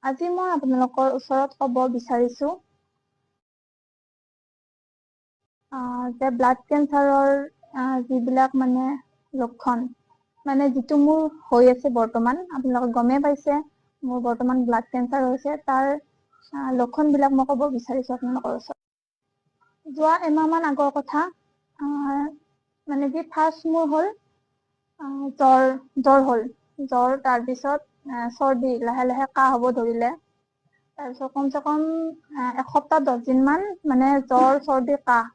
আজি মই আপোনালোকৰ ওচৰত ক'ব বিচাৰিছোঁ যে ব্লাড কেঞ্চাৰৰ যিবিলাক মানে লক্ষণ, মানে যিটো মোৰ হৈ আছে বৰ্তমান, আপোনালোকে গমেই পাইছে মোৰ বৰ্তমান ব্লাড কেঞ্চাৰ হৈছে, তাৰ লক্ষণবিলাক মই ক'ব বিচাৰিছোঁ আপোনালোকৰ ওচৰত। যোৱা এমাহমান আগৰ কথা, মানে কি ফাৰ্ষ্ট মোৰ হ'ল জ্বৰ, জ্বৰ হ'ল, জ্বৰ, তাৰপিছত চৰ্দি, লাহে লাহে কাহ হ'ব ধৰিলে। তাৰপিছত কমচে কম এসপ্তাহ 10 দিনমান মানে জ্বৰ, চৰ্দি, কাহ।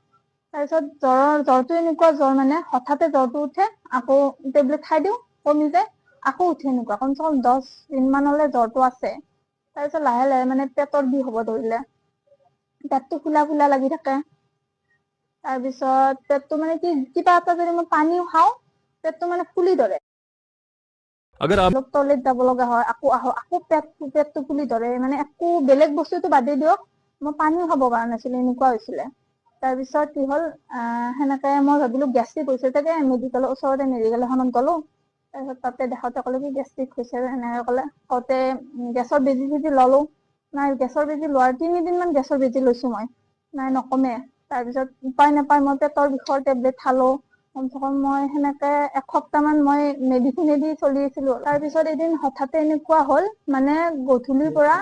তাৰপিছত জ্বৰটো এনেকুৱা জ্বৰ, মানে হঠাতে জ্বৰটো উঠে, আকৌ টেবলেট খাই দিওঁ, কমি যায়, আকৌ উঠে এনেকুৱা। কমচে কম 10 দিনমানলৈ জ্বৰটো আছে। তাৰপিছত লাহে লাহে মানে পেটৰ বিষ হ'ব ধৰিলে, পেটটো ফুলা ফুলা লাগি থাকে। তাৰপিছত পেটটো মানে কি, কিবা এটা যদি মই পানীও খাওঁ, পেটটো মানে ফুলি ধৰে। अगर आप অলপ টয়লেট যাব লগা হয়, আকৌ আহো, আকৌ পেটটো ফুলি ধৰে। মানে একো বেলেগ বস্তুটো বাদেই দিয়ক, মই পানীও খাব পৰা নাছিলো, এনেকুৱা হৈছিলে। তাৰপিছত কি হ'ল, সেনেকে মই ভাবিলো গেষ্ট্ৰিক হৈছে চাগে, মেডিকেলৰ ওচৰতে মেডিকেল এখনত গ'লো। তাৰপিছত তাতে দেখাওঁতে ক'লে কি গেষ্ট্ৰিক হৈছে, এনেকে ক'লে। কওঁতে গেছৰ বেজি চেজি ল'লো, নাই গেছৰ বেজি লোৱাৰ 3 দিনমান গেছৰ বেজি লৈছো মই, নাই নকমে। তাৰপিছত উপায় নাপাই মই পেটৰ বিষৰ টেবলেট খালো। কমচে কম মই সেনেকে এসপ্তাহমান মই মেডিচিনেদি চলি আছিলো। তাৰপিছত এদিন হঠাতে এনেকুৱা হ'ল, মানে গধূলিৰ পৰা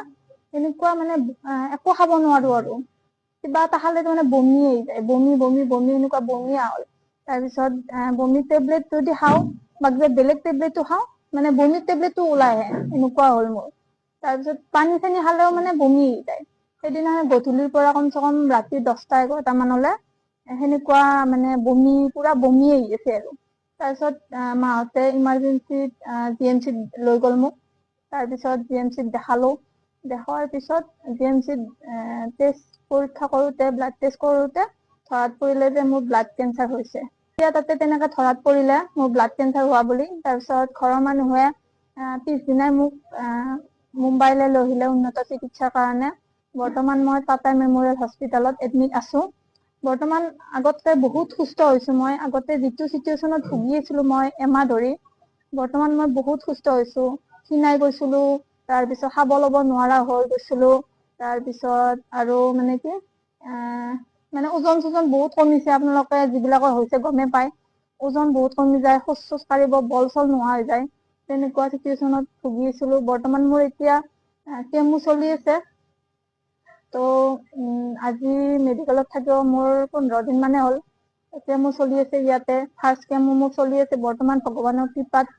এনেকুৱা মানে একো খাব নোৱাৰো আৰু কিবা এটা খালে মানে বমি আহি যায়, বমি বমি বমি এনেকুৱা বমিয়া হ'ল। তাৰপিছত বমি টেবলেট যদি খাওঁ বা কিবা বেলেগ টেবলেটো খাওঁ, মানে বমি টেবলেটটো ওলাই আহে, এনেকুৱা হ'ল মোৰ। তাৰপিছত পানী চানী খালেও মানে বমি আহি যায়। সেইদিনা গধূলিৰ পৰা কমচে কম ৰাতি 10টা 11টা মানলে সেনেকুৱা মানে বমি, পুৰা বমি আহি আছে আৰু। তাৰপিছত মাহঁতে ইমাৰ্জেঞ্চিত জি এম চিত লৈ গ'ল মোক। তাৰপিছত জি এম চিত দেখালো। দেখুৱাৰ পিছত জি এম চিত টেষ্ট পৰীক্ষা কৰোঁতে, ব্লাড টেষ্ট কৰোঁতে ধৰাত পৰিলে যে মোৰ ব্লাড কেঞ্চাৰ হৈছে। এতিয়া তাতে তেনেকে ধৰাত পৰিলে মোৰ ব্লাড কেঞ্চাৰ হোৱা বুলি। তাৰপিছত ঘৰৰ মানুহে পিছদিনাই মোক মুম্বাইলৈ লৈ আহিলে উন্নত চিকিৎসাৰ কাৰণে। বৰ্তমান মই টাটা মেমৰিয়েল হস্পিটেলত এডমিট আছো। বৰ্তমান আগতকৈ বহুত সুস্থ হৈছো মই। আগতে যিটো চিটুৱেশ্যনত ভুগি আছিলো মই এমাহ ধৰি, বৰ্তমান মই বহুত সুস্থ হৈছো। ক্ষীণাই গৈছিলো, তাৰপিছত খাব ল'ব নোৱাৰা হৈ গৈছিলো। তাৰপিছত আৰু মানে কি মানে ওজন চোজন বহুত কমিছে। আপোনালোকে যিবিলাকৰ হৈছে গমেই পায়, ওজন বহুত কমি যায়, খোজ চোজ কাঢ়িব বল চল নোহোৱা হৈ যায়, তেনেকুৱা চিটুৱেশ্যনত ভুগি আছিলো। বৰ্তমান মোৰ এতিয়া কেমো চলি আছে। ত' আজি মেডিকেলত থাকিও মোৰ 15 দিন মানে হ'ল। কেমো চলি আছে ইয়াতে, ফাৰ্ষ্ট কেমো মোৰ চলি আছে। বৰ্তমান ভগৱানৰ কৃপাত